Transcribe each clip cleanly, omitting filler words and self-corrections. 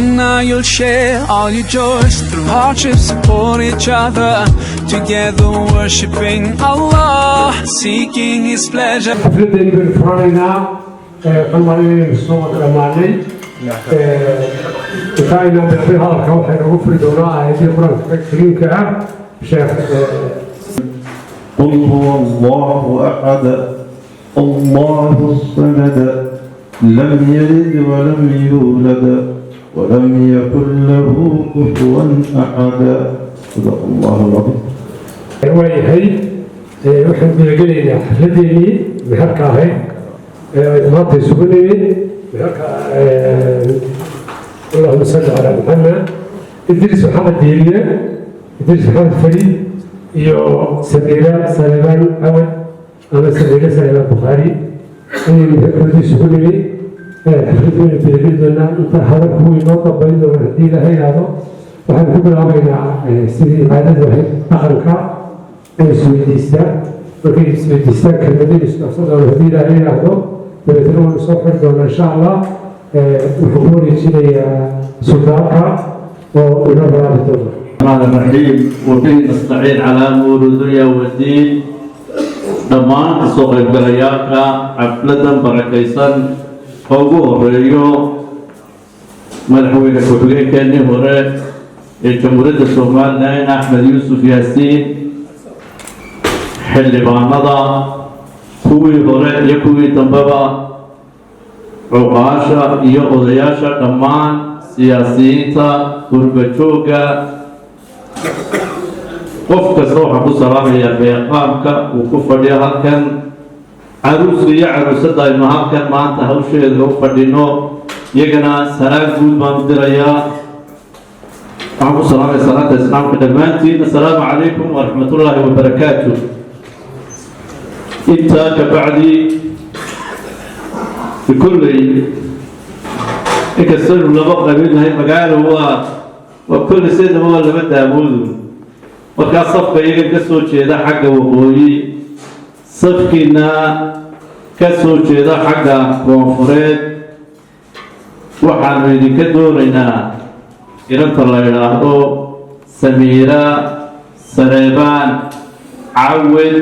Jannah you'll share all your joys through hardships, support each other, together worshipping Allah, seeking His pleasure. Xafladdeeni baynu furanaynaa. Waxaan malinaynu soo wada dhammaanay. Inta aynaan bilaabin hadalka, waxay noogu furi doonaa aayadii Qur-aanka Kariimka ah Sheekh. قل هو الله أحد، الله الصمد، لم يلد ولم يولد ولم يكن له كفوا أحد. صدق الله العظيم. Waayahay, waxaan gudagelaynaa xafladeennii meherka ahayd ee aynu maanta isugu nimid meherka. Allahuma salli calaa Maxamed. Idriis Maxamed Diiriye, Idriis Maxamed Fariid iyo Samiira Saleebaan Cawad ama Samiira Saleebaan Bukhaari ayaynu meherkoodii isugu nimid. Xafladii waynu gudageli doonaa, inta hadalku wuu inoo dambayn doona haddii Ilaahay idhaahdo. Waxaynu ku bilaabaynaa sidii caadadu ahayd dhaqanka oo isweydiistaa. Markay isweydiistaan, kelmadaynu isdhaafsan doono haddii Ilaahay idhaahdo, dabeetana waanu soo xiri doonaa insha Allah. Wuxuu ku wareejinayaa suldaanka oo inoo bilaabi doona. الرحمن الرحيم، وبه نستعين على أمور الدنيا والدين. Dhammaan kasoo qaybgalayaalka xafladan barakaysan oo ugu horeeyo madaxweyne ku-xigeenkeenii hore ee Jamhuuriyadda Somaliland, Axmed Yuusuf Yaasiin, xildhibaanada kuwii hore iyo kuwii dambeba, cuqaasha iyo odayaasha, dhammaan siyaasiyiinta, qurba joogga, qof kasta waxaan ku salaamayaa meeqaamka uu ku fadhiyo halkan. Caruuska iyo caruusadda aynu halkan maanta hawsheeda u fadhino, iyagana salaan guud baan u dirayaa. Waxaan ku salaamaya salaanta Islaamka dhammaantiin. Assalaamu calaykum waraxmatullaahi wabarakaatu. Intaa ka bacdi, kolley inkastaynu laba qabiilnahay, magaalo waa kolley sidaba waa laba daamoodu. Markaa safka iyaga ka soo jeeda xagga waqooyi, safkiina ka soo jeeda xagga koonfureed, waxaanu idinka doonaynaa inanta la idhaahdo Samiira Saleebaan Cawed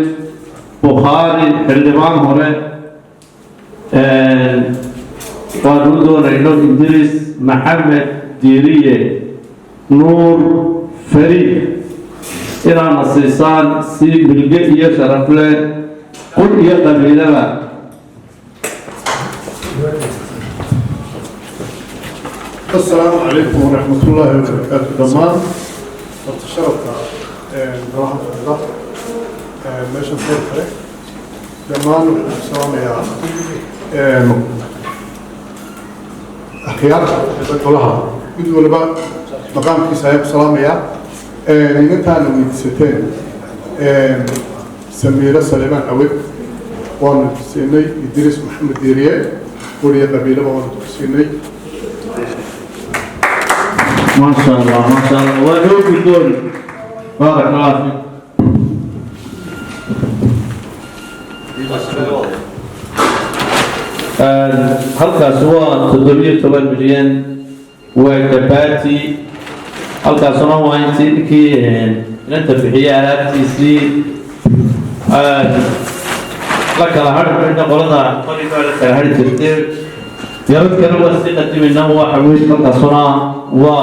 Bukhaari, xildhibaan hore, waanu u doonayno Idriis Maxamed Diiriye Nuur Fariid, inaadna siisaan si bilge iyo sharaf leh, qul iyo qabiilaba. Asalaamu calaykum waraxmat ullaahi wabarakaatu. Dhammaan horta sharafka golaha fadhida meeshan soo kale, dhammaan waxaan ku salaamayaa akhyaarta fadhida golaha, mid waliba maqaamkiisa ayaan ku salaamayaa. Inantaana weydiisateen, Samiiro Saleebaan Cawed, waanu siinay Idriis Maxamed Diiriye. Weliya qabiilaba waanu siinay. ما شاء الله، ما شاء الله، waa noo guddoon. بارك الله فيك. Halkaas waa 17 milyan, waa gabaati. Halkaasuna waa intii ninkii inanta bixiyey alaabtiisii. La kala hari mayno, qolada qorigaa la kala hari jirtay. Yaradkana waa sii qadimayna. Waxa weeye halkaasuna waa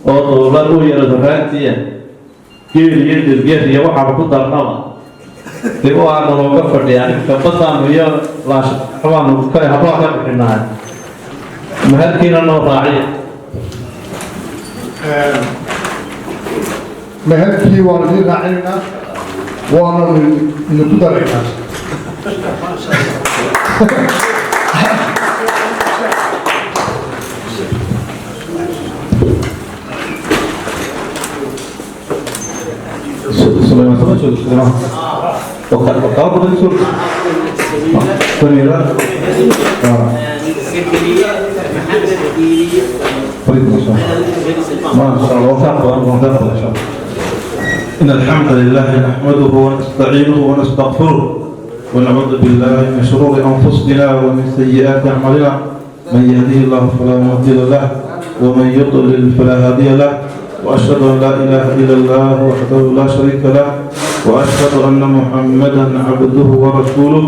$2,000 u yarad horaantiya. Geel iyo dirgeer iyo waxaaba ku darnaba dee waa nalooga fadhiyaa. Imka badaanu iyo laashbaanu kale hablaa ka bixinaa, mahalkiina noo raaciya. Meherkii waanu idiin raacinaynaa, waananu idinku daraynaa. سليمان سليمان وقابل سميرة فريد، ما شاء الله، ما شاء الله، وفاق وفاق ما شاء الله. إن الحمد لله نحمده ونستعينه ونستغفره، ونعوذ بالله من شرور أنفسنا ومن سيئات أعمالنا. من يهده الله فلا مضل له ومن يضلل فلا هادي له، وأشهد أن لا إله إلا الله وحده لا شريك له، وأشهد أن محمدا عبده ورسوله.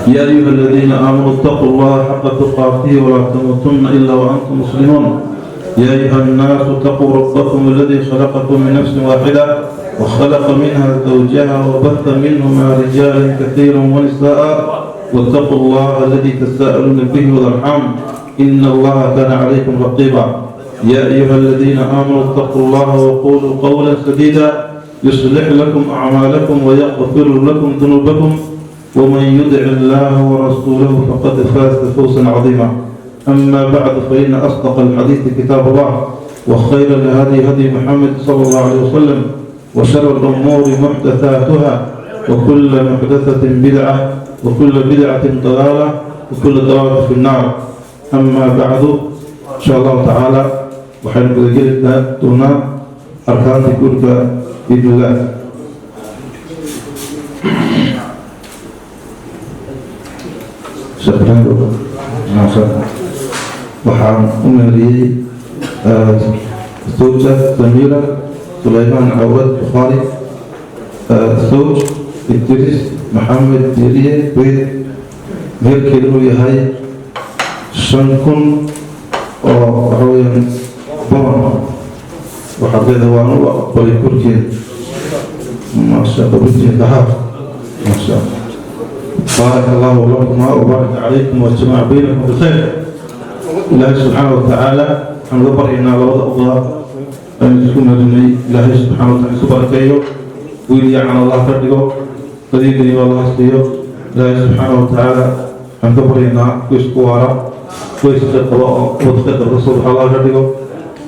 يا أيها الذين آمنوا اتقوا الله حق تقاته ولا تموتن إلا وأنتم مسلمون. يا أيها الناس اتقوا ربكم الذي خلقكم من نفس واحدة وخلق منها زوجها وبث منهما رجالا كثيرا ونساء، واتقوا الله الذي تساءلون به والأرحام إن الله كان عليكم رقيبا. يا أيها الذين آمنوا اتقوا الله وقولوا قولا سديدا يصلح لكم أعمالكم ويغفر لكم ذنوبكم، ومن يطع الله ورسوله فقد فاز فوزا عظيما. أما بعد، فإن أصدق الحديث كتاب الله، وخير الهدي هدي محمد صلى الله عليه وسلم، وشر الأمور محدثاتها، وكل محدثة بدعة، وكل بدعة ضلالة، وكل ضلالة في النار. أما بعد، إن شاء الله تعالى waxaynu gudageli doonaa arkaanta guurka بإذن الله. Sheekh Ibraahim, waxaan u meeriyey zawja Samira Sulaymaan Cawad Bukhaari, zawj Idris Maxamed Diiriye Beyd, meherkeedu uu yahay 5000 oo waxa weeyaan boon. Waxaad leedahay waan u aqbalay korkeeda. Maasha Allah, maasha Allah. بارك الله لكما وبارك عليكم وجمع بينكم بخير. إلهي سبحانه وتعالى waxaan uga baryaynaa labada odaa aynu isku marinay, Ilaahay subxaana watacala isu barakeeyo, wiil yacan Allah ka dhigo, qadiidaniba Allah siiyo. Ilaahay subxaana watacaala waxaan ka baryaynaa kuwa isku waara, kuwa iskhayr qaba oo wad khayr qaba kasoo baxa Allah ka dhigo.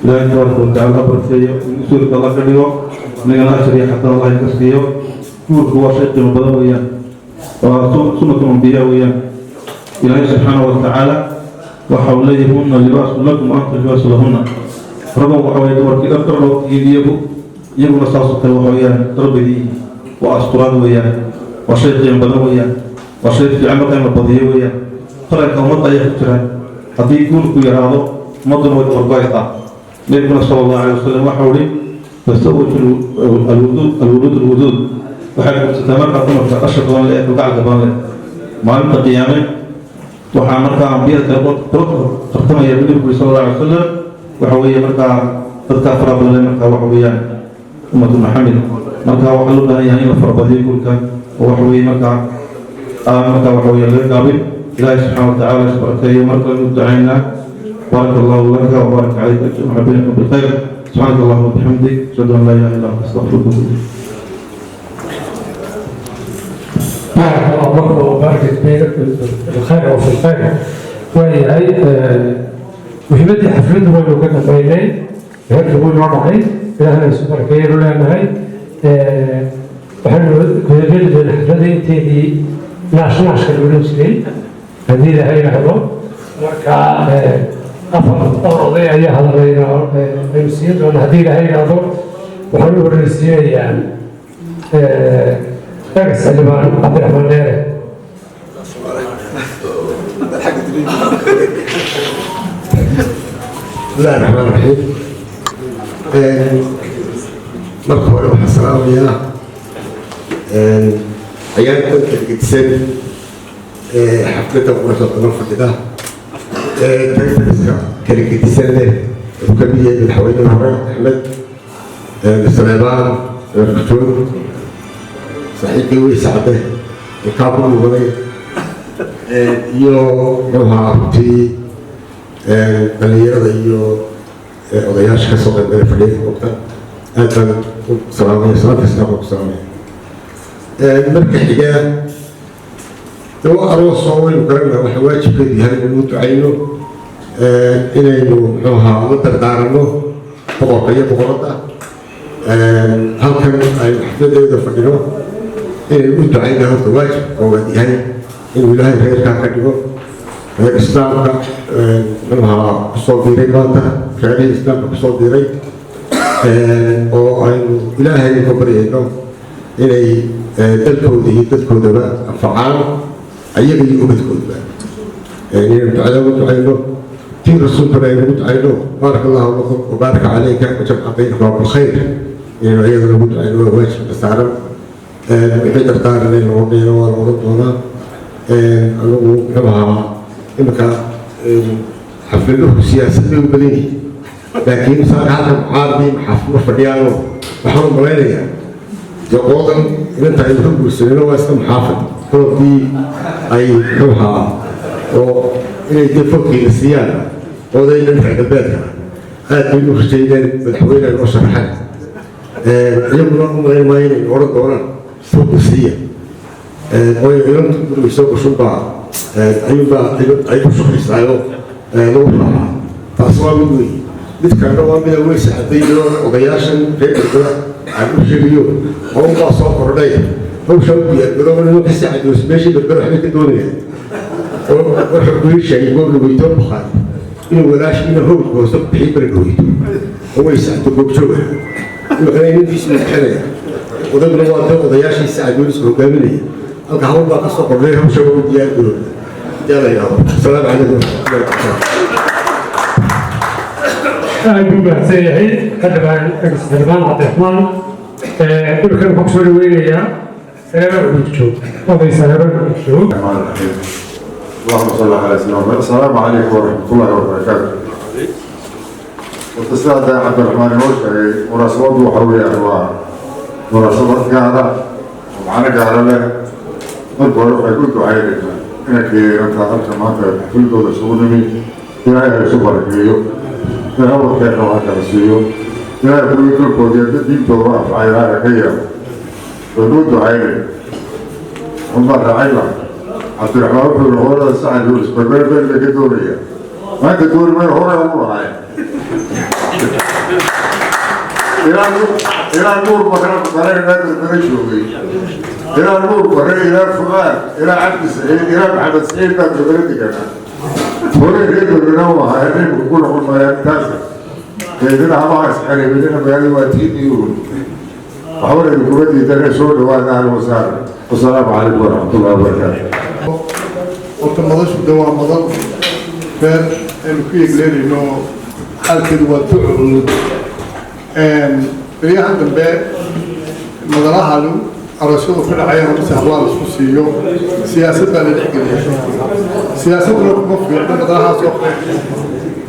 Ilaahay tabaaraka watacaala ha barakeeyo, suurka Allah ka dhigo, inagana ajar iyo xasan Allah ka siiyo. Guurku waa shay qiimo badan weeyaan, waa sunnatu ambiyaa weeyaan. Ilaahay subxaana watacaala waxa uu leeyahay: هن لباس لكم وأنتم لباس لهن. Rabo waxa weeye dumarkii dhar loo iibiyagu, iyaguna saasoo kale waxa weeyaan darbidii waa asturaad weeyaan. Waa shay qiimo badan weeyaan, waa shay fiican marka in la badiyo weeyaan. Qaranka ummadda ayaa ku jira. Haddii guurku yaraado, ummadduna way dabargo'aysaa. Nabiguna sala Allahu alayh wasalam waxa uu ihi: تزوجوا الودود الولود الودود. Waxay guursataa markaa dumarka dhasha badan leh ee kalgacalka badan leh. Maalinta qiyaame waxaa markaa ambiyada kale kula tartamaya bu nabigu sala Allahu alay wasalam, waxa weeye markaa dadkaa fara badan leh, markaa waxa weeyaan ummatu Maxamed. Markaa waxaa loo baahan yahay in la farabadiyo guurka, oo waxa weeye markaa aan markaa waxa weeye laga gaabin. Ilaahay subxaana watacaala isbarakeeyo. Marka lagu ducaynaa: بارك الله لك وبارك عليك وجمع بينكم بالخير. سبحانك اللهم وبحمدك، اشهد ان لا اله الا انت، استغفرك واتوب اليك. بارك الله لكم وبارك بينكم بالخير وفي الخير. Waayahay, muhiimaddii xafladdu waynu ka dambeynay, heerka wuu noo dhacay. Ilaahna isu barakeeyaynu leenahay. Waxaynu gudageli doonaa xafladda inteedii naashnaashka la odhan jiray, haddii Ilaahay yidhaahdo. Marka afar dhowr oday ayaa hadallayna aynu siin doonaa, haddii Ilaahay yidhaahdo. Waxaan u horreysiinayaa ex xildhibaan Cabdiraxmaan Dheere. بسم الله الرحمن الرحيم. Marka hore waxaan salaamayaa ciyaarta kala xafladda quruxda badan fadhida, titleska kala gedisan leh, uu ka mid yahay madaxweynaha hore Axmed Saleebaan Kutuun, saaxiibkii Weyse Cadde ee kaa ku muuqday, iyo muxuu ahaa runtii dhalinyarada iyo odayaasha kasoo qaybgalay fadhiyada goobta. Aad baan u salaamaya, salaanta islaamka ku salaamaya. Marka xiga, waa aroos oo waynu garanaa waxa waajibkeedu yahay inaynu ducayno, inaynu muxuu ahaa la dardaaranno boqorka iyo boqoradda halkan aynu xafladeeda fadhino, inaynu u ducayna horta waajib koowaad yahay, inuu Ilaahay reerkaa ka dhigo reer islaamka muxuu ahaa kusoo biiray maanta, reerihii islaamka kusoo biiray, oo aynu Ilaahay uga baryayno inay dalkooda iyo dadkoodaba anfacaan, ayaga iyo ubadkoodaba, inaynu ducada uga ducayno. Tii rasuulkana aynu ugu ducayno, "Baaraka Allahu lakum wabaaraka calayka wajamca baynakum bilkhayr", inaynu iyadana ugu ducayno waa waajibka saaran. Wixii dardaaran aynu odhanayna waa la odhan doonaa. Anigu muxuu ahaa, iminka xafladuhu siyaasad bay u badan yihiin, laakiin saaka halkan mucaaradii maxaafimo fadhiyaano. Waxaan u malaynayaa dee qoladan inanta aynu ka guursanayno waa iska muxaafid, qoladii ay muxuu ahaa oo inay dee foodkiina siiyaan odayna reer galbeedka aad bay u rajayneen. Madaxweyne ay noo sharaxeen iyaguna u malayn maayo inay odhan doonaan foodka siiya, oo inantu guriga soo gashunbaa ayuunbaa ay ku shaqaysaayo lagu raacaa. Taas waa mid wey. Mid kalena waa mida weysa hadday odayaashan reer Berbera aan u sheegayo, howlbaa soo kordhay, hawshaa u diyaargarooba. Nimanka si cadoos meeshii Berbera waxbay ka doonayaan. Wuxuu kuii sheegay goor dhaweyto Bukhaari inuu walaashiina howlka hoose ku bixii bari dhaweyto oo way sacdo goobjooga. Imikana inantiisu bixinaya, odayguna waa dee odayaashii sacadoonis hogaaminaya. Halka hawl baa ka soo kordhay, hawsha waa u diyaargarooba yaa la yidhahdo. Asalaamu calaykum waraxmatullahi wabarakaatu. Aad buu mahadsan yahay xildhibaan Cabdiraxmaan. Dhulkan waxaan kusoo dhaweynayaa Saleebaan Cudurjoog, oday Saleebaan Cudurjoog. الرحمن الرحيم. اللهم صل على سيدنا محمد. السلام عليكم ورحمة الله وبركاته. Horta Cabdiraxmaan inoo sheegay, munaasabaddu waxa weeyaan waa munaasabad gaara oo macno gaara leh. Marka hore waxay ku ducaynaynaa inankii inantaa halka maanta xafladooda isugu nimi. Ilaahay ha isu barakeeyo, Ilaahay ubadkeena ha kala siiyo, Ilaahay kuwii dalkooda iyo diintooda anfaca Ilaahay ha ka yeelo. Waynu u ducaynayna. Uma raacayna Cabdiraxmaan wuxuu yihi hooyada Sacad Yuunus Berbere beri laga doonaya maanta dooni mayo, hore ugu lahay ilaa Nuur Bakra Barena Berbere joogay, ilaa Nuur Bare, ilaa Fuaad, ilaa Cabdi Saciid, ilaa Maxamed Saciid baa Berbere deganaa. Hore reer Berbere u ahaa, reerku ku noqon maayaan taas. Eedina hamaha isxariibinina, magaalada waa tiidii uun waxba idinkuma diidan. Soo dhawaada, ahlan wasahlan, wasalaamu calaykum waraxmatullahi wabarakaatu. Horta madashu de waa madal reer aynu ku yegleynayno, xaalkeedu waa duco. Beryahan dambe madalahan aroosyadu ka dhacayaan amase hablaa la isku siiyo, siyaasad baa la dhexgeliya. Siyaasadduna kuma fiicno madalahaas oo kale,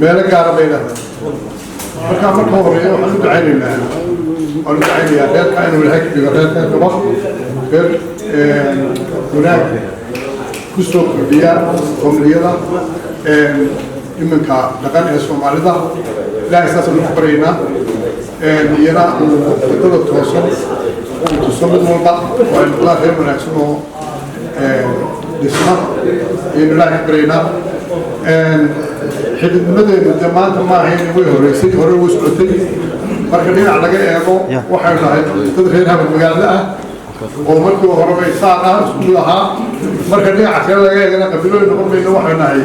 meelo gaara bay leedahay. Marka marka horeeya waxaan u ducaynaynaa, waan u ducaynayaa reerka inuu Ilaahay ka dhigo reerka qaba reer wanaag ku soo kordhiya qomriyada iminka dhaqan ee Soomaalida. Ilaahay saasaan ku baryaynaa, iyana uu wadada toosan uu tuso mid walba oo ay noqdaan reer wanaagsan oo dhisma ayaynu Ilaahay ka baryaynaa. Xididnimadeedu dee maanta ma ahayn, way horreysay, hore ugu socotay. Marka dhinac laga eego, waxaynu nahay dad reer habad magaalo ah oo markii horeba isaaq ah isku mid ahaa. Marka dhinaca kale laga eegana, qabiilooyin noqon mayno, waxaynu nahay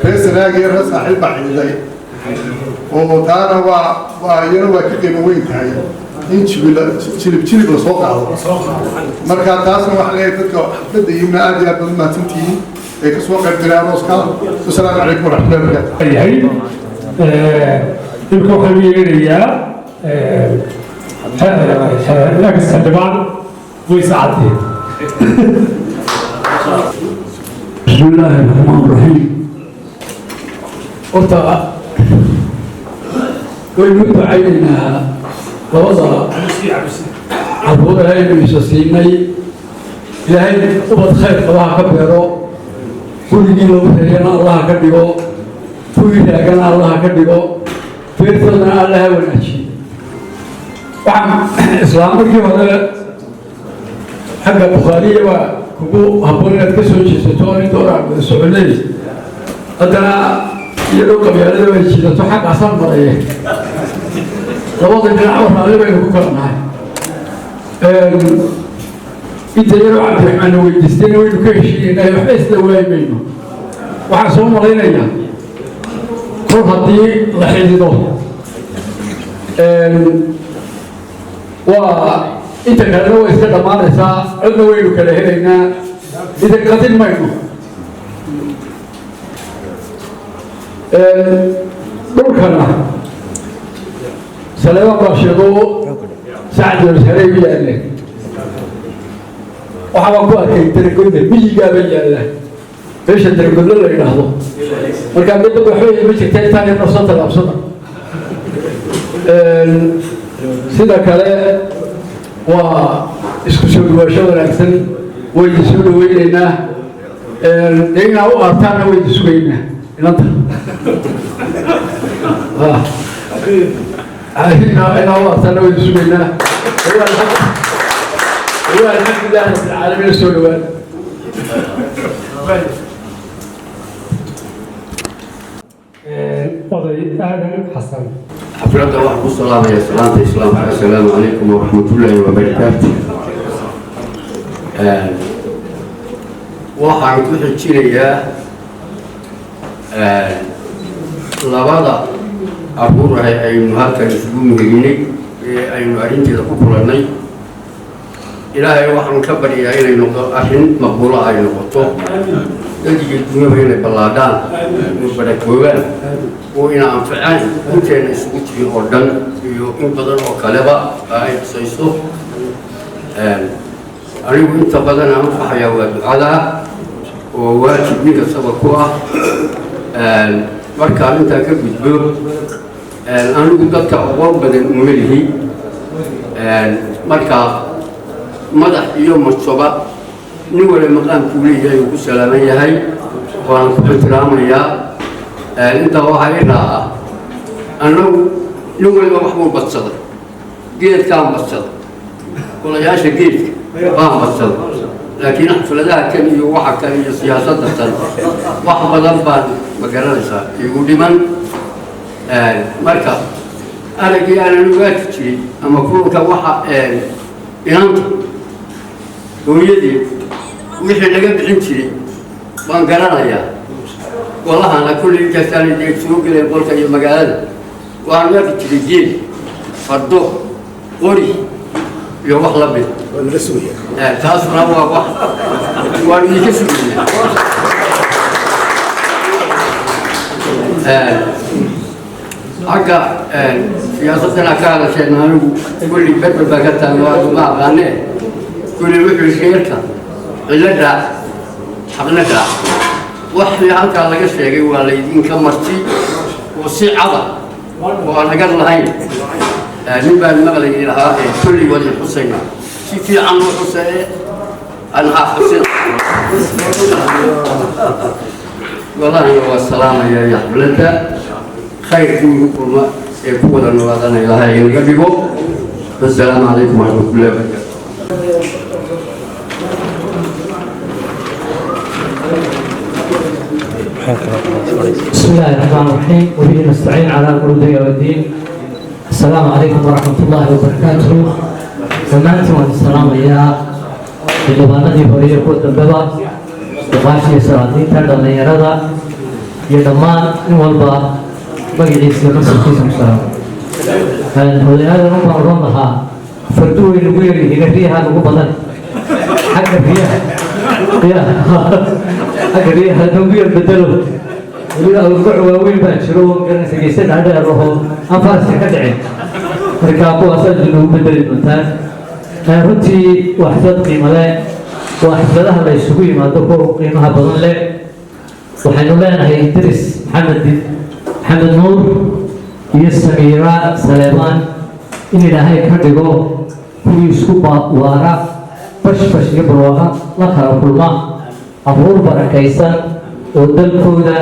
reer Sanaag iyo reer Saaxiib baa xididay, oo taana waa iyana waa ka qiimo weyn tahay in jibil jilib jilib lasoo qaado. Marka taasna waxaa leeyahay dadka xafladda yimna aad iyo aad baad umahadsantihiin ee kasoo qayb galay arooska. Wasalaamu calaykum waraxmatullahi wabarakaatu. Yahay dhulka waxaan u yeerayaa ex xildhibaan Ways Cadde. بسم الله الرحمن الرحيم. Horta waynu u ducaynaynaa labada carruur aynu isa siinay. Ilaahay ubad khayr qabaha ka beero, gurigii lagu reeyana Allaha ka dhigo, kuwii raagana Allaha ka dhigo, beertoodana Allaha wanaajiyo. Waxaan islaam markii hore xagga Bukhaariya waa kugu habboon inaad ka soo jeesato oo inta hore aan wada soconay, haddana iyadoo qabyaalada way jiidato xaggaasaan maraye. Labada dhinacba raalli baynu ku kala nahay. Inta yaroo Cabdiraxmaanna weydiistayna waynu ka heshiiyeynaa, waxba isla waayi mayno. Waxaan soo malaynayaa kol haddii la xidido waa inta kalena way iska dhammaanaysaa, codna waynu kala helaynaa, idin qadin mayno. Dhulkana Saleebaan baa sheego, Sacad Wasaare u yaalleen. Waxaa baan ku arkay Daragodle, miyigaaba yaalla meesha Daragodle la yidhaahdo. Marka midda waxba ma jirta, intaan yar nafsoo tallaabsada. Sida kale waa isku soo dhawaasho wanaagsan, waynu soo dhaweyneynaa. Dee inaa u artaana waynu sugaynaa inanta, inaa u artaana waynu sugaynaa. Waa alxamdulilah rabbilcaalamiin, soo dhawaan. Oday Aadan Xasan. Xafladda waxaan ku salaamaya salaanta islaamka: assalaamu calaykum waraxmatullaahi wabarakaatu. Waxaan ku xijinayaa labada abuur ah aynu halkan isugu meherinay ee aynu arrinteeda ku kulannay. Ilaahay waxaan ka baryaa inay noqdo arrin maqbuula, ay noqoto dad iyo dunyaba inay ballaadhaan oo barakoobaan oo ina anfacaan, inteena isugu jirin oo dhan iyo in badan oo kaleba ay tusayso. Anigu inta badan aan u baxayaa waa ducada oo waajib nin kastaba ku ah. Markaan intaa ka gudbo, anigu dadka aqoon badan uma lihi. Marka madax iyo majoba nin wala maqaamkuu leeyahay uu ku salaaman yahay, waan ku ixtiraamayaa. Intaa waxaa i raaca, annagu nin waliba wax buu badsaday. Geedkaan badsaday, golayaasha geedka baan badsaday, laakiin xafladaha kan iyo waxa kan iyo siyaasadda tan wax badan baan ma garanaysaa igu dhiman. Marka araggii aanan ugaati jirin ama kulanka waxa inanta hooyadeed wixii laga bixin jiray baan garanayaa. Golahana kulley intaasaan dee soo geleen qolka iyo magaalada, waxaan arki jiray geel, fardo, qori iyo wax la mid. Taasuna waa wax waan idinka sugaynaa. Xagga siyaasaddana ka hadasheen, anigu kulli berber baa ka taagan, waa ma aqaane. Kulli wuxuu sheerka cillo raac, xaqna raac. Waxii halkaa laga sheegay waa laydinka marti oo si cada oo aan agar lahayn. Nin baan maqlayay lahaa kulli waad xusayna, si fiican loo xuseeye aan haa xusina. Walahina waa salaamaya iyo xafladda khayrkii ugu kulma ee ku wada noolaadana Ilaahay inaga dhigo. Assalaamu calaykum waraxmatullahi wabarakaatu. بسم الله الرحمن الرحيم، وبه نستعين على امر الدنيا والدين. السلام عليكم ورحمة الله وبركاته. Dhammaantiin waan salaamayaa, xildhibaanadii hore iyo kuwa dambeba, duqaashii, salaadiinta, dhallinyarada iyo dhammaan nin walba magaciisa iyo nasabkiisa ku salaamo. Odayadan un baan odhan lahaa, fardu way nagu yaryihiin, riyaha nagu badan. Xagga riyaha ya, xagga riyaha nagu yar bedelo. Weliba awrgac waaweyn baa jiro oo garanaysa, geese dhaadheer oo aan faraska ka dhicin. Marka kuwaas aad noogu bedeli doontaan. Runtii waa xaflad qiimo leh, waa xafladaha la isugu yimaado kuwa qiimaha badan leh. Waxaynu leenahay Idris Maxamed Nuur iyo Samiira Saleebaan in Ilaahay ka dhigo kuwii isku waara, bashbash iyo barwaaqa la kala kulma, abuur barakaysan oo dalkooda,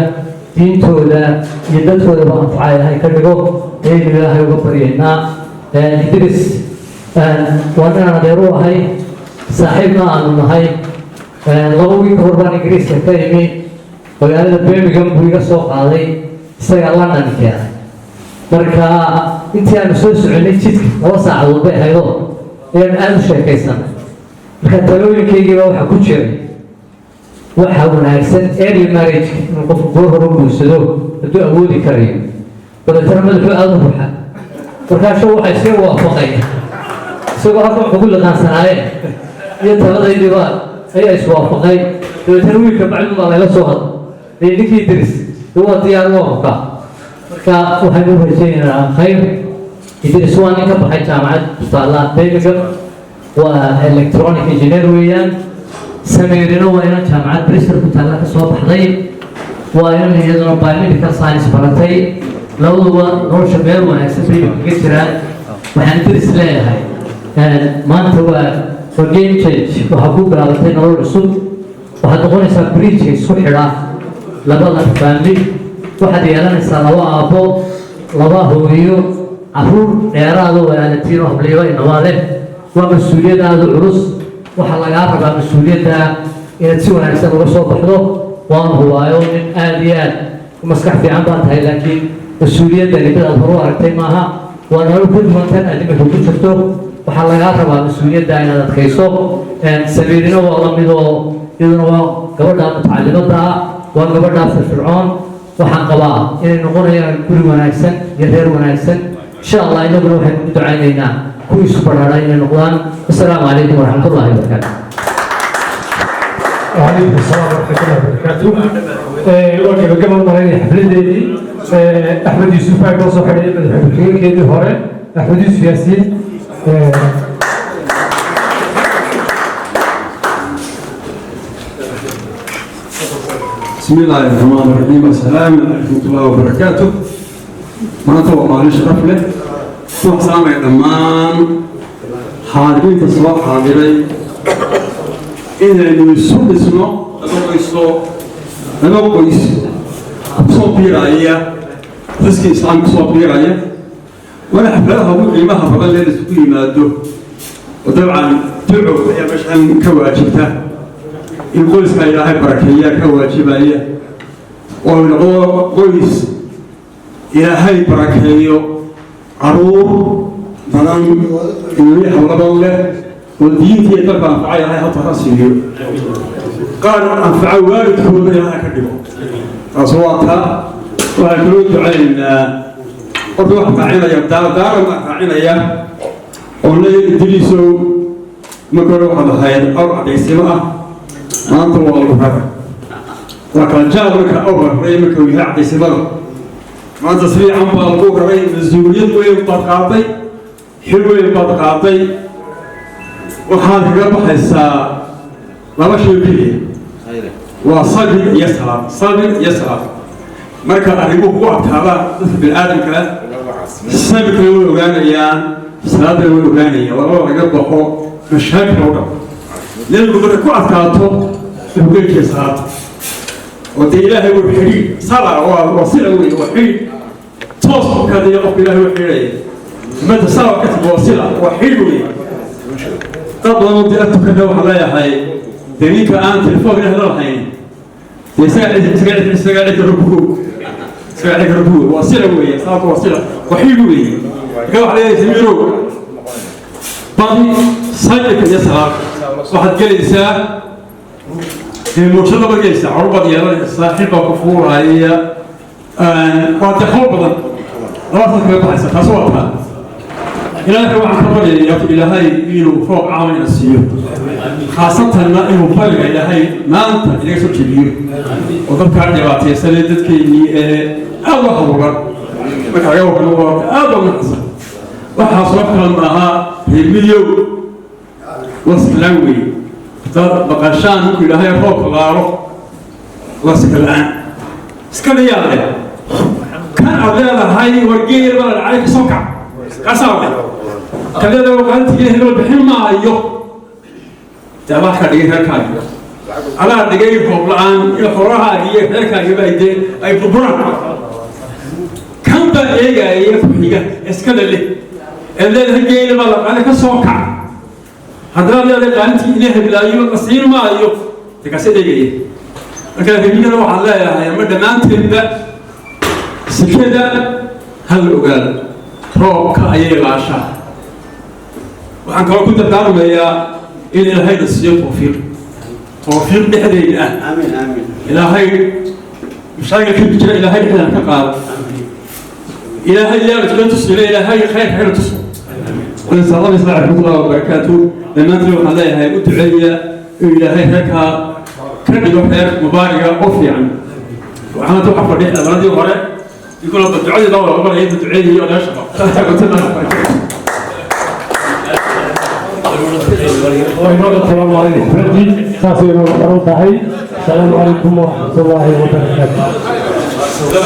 diintooda iyo dadkoodaba anfaca Ilaahay ka dhigo ayaynu Ilaahay uga baryaynaa. Idris waa ninaan adeer u ahay, saaxiibna aanu nahay. 2 wiil hor baan Ingiriiska ka imi, magaalada Birmingham buu iga soo qaaday, isagaa London keenay. Marka intii aanu soo soconay jidka, 2 saacadood bay ahaydoo, ayaan aada u sheekaysanay. Marka talooyinkaygiiba waxaa ku jiray waxa wanaagsan early marriage, inuu qofku goor hore guursado hadduu awoodi karayo. Dabeetana madaxuu aada u ruxa, markaasuu waxa iska waafaqay isagoo halkan wax ugu liqaansanaayeen iyo taladaydiiba ayaa iswaafaqay. Dabeetana wiilka macluum baa layla soo hadlay ninkii Idris Waa diyaar, waa hukaa. Marka waxaynu u rajaynaynaa khayr. Idris waa nin ka baxay jaamacad tusaalaha Birmingham, waa electronic engineer weeyaan. Sameerina waa inan jaamacad Bristol ku taalla ka soo baxday, waa inan iyaduna biomedical science baratay. Labaduba nolosha meel wanaagsan bay kaga jiraan. Waxaan Idris leeyahay, maanta waa game change. Waxaa ku bilaabatay nolol cusub. Waxaad noqonaysaa bridge isku xidha labada family. Waxaad yeelanaysaa laba aabbo, laba hooyo, caruur dheeraada, walaalatiin oo habliiba inamaa leh. Waa mas-uuliyadaada culus. Waxaa lagaa rabaa mas-uuliyadda inaad si wanaagsan uga soo baxdo. Waan hubaayo nin aada iyo aad u maskax fiican baa tahay, laakiin mas-uuliyaddani mid aad horu aragtay maaha. Waa nolol ka duwantan aad imika ku jirto. Waxaa lagaa rabaa mas-uuliyadda inaad adkayso. Samiirina waa la mid oo iyaduna waa gabadha mutacalimadda ah, waa gabadha firfircoon. Waxaan qabaa inay noqonayaan guri wanaagsan iyo reer wanaagsan, insha Allah. Inaguna waxaynu ku ducaynaynaa kuwii isu badhaadha inay noqdaan. Asalaamu calaykum waraxmatullahi wabarakaatu. وعليكم السلام ورحمة الله وبركاته. Waa gabagaba malaynaya xafladeedii. Axmed Yuusuf baa noo soo xidhay, madaxweyne ku-xigeenkeedii hore, Axmed Yuusuf Yaasiin. بسم الله الرحمن الرحيم، السلام عليكم ورحمة الله وبركاته. Maanta waa maalin sharaf leh. Waxaan salaamaya dhammaan xaadiriinta soo xaadiray inaynu isu dhisno laba qoysoo, laba qoys kusoo biiraya qoyskii islaamka kusoo biiraya. Waana xafladaha ugu qiimaha badan lee isugu yimaado, oo dabcan duco ayaa meeshan ka waajibta, in qoyska Ilaahay barakeeya ka waajibaya, oo noqdo qoys Ilaahay barakeeyo, caruur badan iyo hawlaban leh oo diinta iyo dalka anfaca Ilaahay hata ha siiyo, qaar anfaca waalidkooda Ilaahay ka dhigo. Taas waa taa. Waxaan kaloo ducaynaynaa, horta wax raacinaya, daardaaran baan raacinaya oo le Idriisow, marka hore waxaad ahayd awr cadaysimo ah, maanta waa lagu raray. Waa kala jaad marka awr raray, marka uu yahay cadaysimada. Maanta si fiican baa lagu raray. Mas-uuliyad weyn baad qaaday, xil weyn baad qaaday. Waxaad kaga baxaysaa laba shay keliya, waa sabir iyo salaad, sabir iyo salaad. Marka arrimuhu ku adkaadaan dadka bini'aadamka, sabirkana way ogaanayaan, salaadana way ogaanayaan. Waa laba laga baxo mashaakil oo dhan. Nebigu markay ku adkaato wuxuu geli jiray salaada, oo dee Ilaahay wuu xidhiidh. Sala waa sila wey, waa xidhiidh toos u kadaya qofka Ilaahay u xidhiidhaya. Mada sala ka timi waa sila, waa xidhiidh wey. Dad badan oo dee tukada waxaan leeyahay, dee ninka aan telefoon Ilaah la lahayn, dee isaga cid rabbuhu, isaga cid rabbuhu. Waa sila weeye salaatu, waa sila, waa xidhiidh weeye. Marka waxaa leeyahay Samiirow, badi sajirka iyo salaada. Waxaad gelaysaa dee muujada baad gelaysaa, carruur baad yeelanaysaa, xil baa ku fuuraya, waa dee hawl badan. Labaasaad kaga baxaysa. Taas waa taa. Ilaahay waxaan ka baryayaa Ilaahay inuu roob caama ina siiyo, khaasatanna inuu bariga Ilaahay maanta inaga soo jebiyo, oo dadkaa dhibaataysanee dadkeennii ee aada u habuuran marka laga warramo waa aada u naxsan. Waxaas wax kale maaha, reer midyow, waskalaan weeye. Hadaad maqashaan markuu Ilaahay roobka laalo, waskalaan iska dhayaa leh. Kan aad leedahay wargeeyar baa la dhacay, ka soo kac kaasaa leh. Kan leedahay waqaantiga hebel bixin maayo, dee adaa ka dhigay reerkaaga, adaa dhigay roob la-aan iyo xoolahaaga iyo reerkaagiba ay dee ay burburaan. Kan baa eegaaya ku xiga iska leh ee leedahay geela baa la qaaday, ka soo kac. Haddana leedahay qaalintii ina heblaayo la siin maayo, de kaasi eegaya. Marka reermiyada waxaan leeyahay, ama dhammaanteedba, sikada ha la ogaado, roobka ayay laashaa. Waxaan kaloo ku dardaarmayaa in Ilaahayna siiyo tawfiiq, tawfiiq dhexdeeda ah. Ilaahay mashaakilka jira Ilaahay dhexdeeda ka qaado. Ilaahay yaa iskala tusila, Ilaahay khayrka hayna tuso. Salaam raxmatullahi wabarakaatu. Dhammaantiin waxaan leeyahay u duceeya inuu Ilaahay reerkaa ka dhigo reer mubaariga oo fiican. Waxaan waxaa fadhiya xildhibaanadii hore ikuna ducadii baa wada ogolayay duceeyay odayaasha. Wainooga tahay. Asalaamu calaykum waraxmat ullaahi wabarakaatu.